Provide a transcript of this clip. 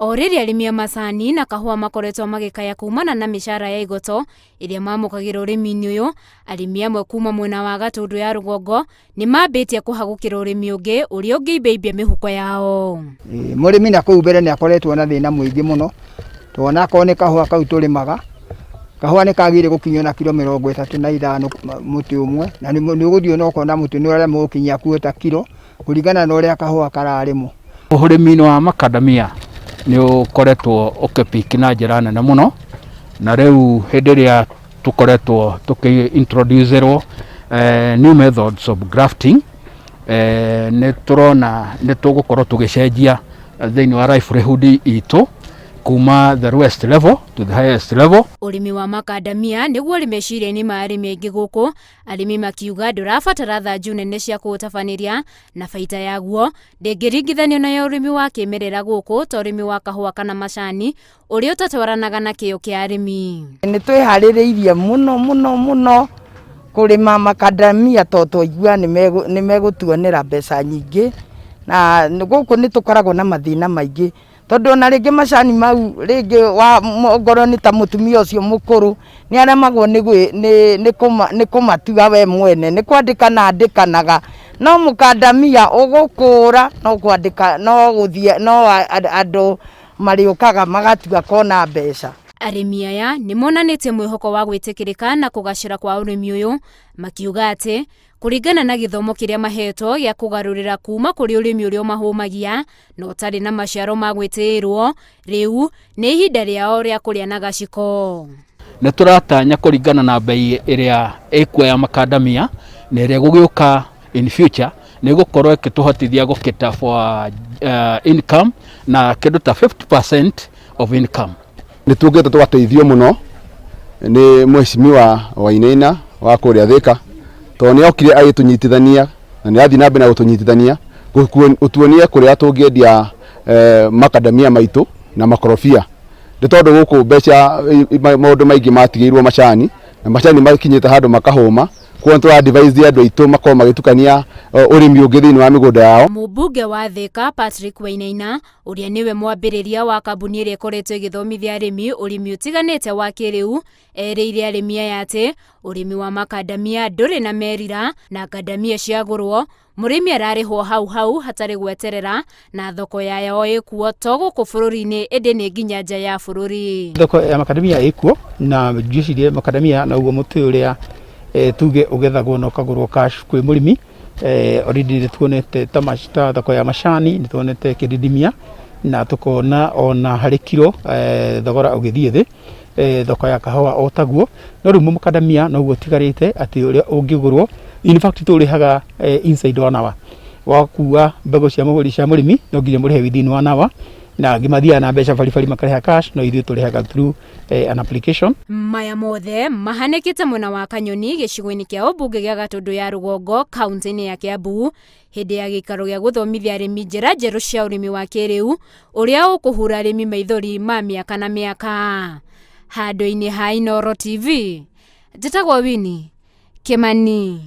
O rĩrĩ arĩmi a macani na kahũa makoretwo magĩkaya kumana na mĩcara ya igoto ĩrĩa mamũkagĩra ũrĩmi-inĩ ũyũ, arĩmi amwe kuma mwena wa Gatũndũ ya rũgongo nĩ mambĩtie kũhagũkĩra ũrĩmi ũngĩ ũrĩa ũngĩimbaimbia mĩhuko yao. Mũrĩmi na kũu mbere nĩ akoretwo na thĩna mũingĩ mũno, tondũ onakorwo nĩ kahũa kau tũrĩmaga, kahũa nĩ kagĩrĩire gũkinyio na kiro 35 mũtĩ ũmwe, na nĩ ũgũthiĩ ona ũkona mũtĩ nĩ ũraremwo gũkinyia quarter kiro, kũringana na ũrĩa kahũa kararĩmwo. Ũrĩmi-inĩ wa makandamia nĩ ũkoretwo ũkĩ pick na njĩra nene mũno, na rĩu hĩndĩ ĩrĩa tũkoretwo tũkĩ introduce-ĩrwo new methods of grafting, nĩ tũrona nĩ tũgũkorwo tũgĩcenjia thĩinĩ wa livelihood itũ kuma the lowest level to the highest level. Ũrĩmi wa makandamia nĩguo ũrĩ meciria-inĩ ma arĩmi aingĩ gũkũ, arĩmi makiuga ndũrabatara thanju nene cia kũũtabanĩria na baita yaguo ndĩngĩringithanio na ya ũrĩmi wa kĩmerera gũkũ ta ũrĩmi wa kahũa kana macani ũrĩa ũtatwaranaga na kĩyo kĩa arĩmi. Nĩ twĩharĩrĩirie mũno mũno mũno kũrĩma makandamia tondũ twaigua nĩ megũtuonera mbeca nyingĩ, na gũkũ nĩ tũkoragwo na mathĩna maingĩ tondũ ona rĩngĩ macani mau rĩngĩ wa ongorwo nĩ ta mũtumia ũcio mũkũrũ nĩ aremagwo nĩ kũmatua we mwene, nĩ kwandĩkana andĩkanaga, no mũkandamia ũgũkũra no kwandĩka no gũthiĩ no andũ marĩũkaga magatua kona mbeca. Arĩmi aya nĩ monanĩtie mwĩhoko wa gwĩtĩkĩrĩka na kũgacĩra kwa ũrĩmi ũyũ, makiuga atĩ kũringana na gĩthomo kĩrĩa mahetwo gĩa kũgarũrĩra kuma kũrĩ ũrĩmi ũrĩa ũmahũmagia na ũtarĩ na maciaro ma gwĩtĩĩrwo, rĩu nĩ ihinda rĩao rĩa kũrĩa na gaciko. Nĩ tũratanya kũringana na bei ĩrĩa ĩkuo ya makandamia na ĩrĩa ĩgũgĩũka in future nĩ ĩgũkorwo ĩkĩtũhotithia gũkĩta for income na kĩndũ ta 50% of income. Nĩ tũngĩte tũgateithio mũno nĩ mheshimiwa Wainaina wa kũrĩa Thĩka, tondũ nĩ okire agĩtũnyitithania na nĩ arathiĩ na mbere na gũtũnyitithania gũtuonia kũrĩa tũngĩendia makandamia maitũ na makorobia, nĩ tondũ gũkũ mbeca maũndũ maingĩ matigĩirwo macani na macani makinyĩte handũ makahũma, koguo nĩ tũra advise andũ aitũ makorwo magĩtukania ũrĩmi ũngĩ thĩinĩ wa mĩgũnda yao. Mũmbunge wa Thĩka Patrick Wainaina ũrĩa nĩwe mwambĩrĩria wa kambuni ĩrĩa ĩkoretwo ĩgĩthomithia arĩmi ũrĩmi ũtiganĩte wa kĩrĩu erĩire arĩmi aya atĩ ũrĩmi wa makandamia ndũrĩ na merira na kandamia ciagũrwo mũrĩmi ararĩhwo hau hau hatarĩ gweterera na thoko yayo ĩkuo to gũkũ bũrũri-inĩ ĩndĩ nĩ nginya nja ya bũrũri. Thoko ya makandamia ĩkuo na ngwĩciria makandamia noguo mũtĩ ũrĩa tuge ũgethagwo na ũkagũrwo cash kwĩ mũrĩmi. Already nĩ tuonete ta thoko ya macani nĩ tuonete ĩkĩdidimia na tũkona ona harĩ kiro thogora ũgĩthiĩ thĩ. Thoko ya kahũa o taguo, no rĩu mũkandamia noguo ũtigarĩte atĩ ũrĩa ũngĩgũrwo, in fact tũrĩhaga inside one hour. Wakua mbegũ cia mũgũri cia mũrĩmi no nginya mũrĩhe within one hour, na angĩ mathiaga na mbeca baribari makarĩha cash, no ithuĩ tũrĩhaga through an application. Maya mothe mahanĩkĩte mwena wa Kanyoni gĩcigo-inĩ kĩa ũmbunge gĩa Gatũndũ ya rũgongo kaunti-inĩ ya Kiambu hĩndĩ ya gĩikaro gĩa gũthomithia arĩmi njĩra njerũ cia ũrĩmi wa kĩrĩu ũrĩa ũkũhura arĩmi maithori ma mĩaka na mĩaka. Handũ-inĩ ha Inooro TV, njĩtagwo Winnie Kimani.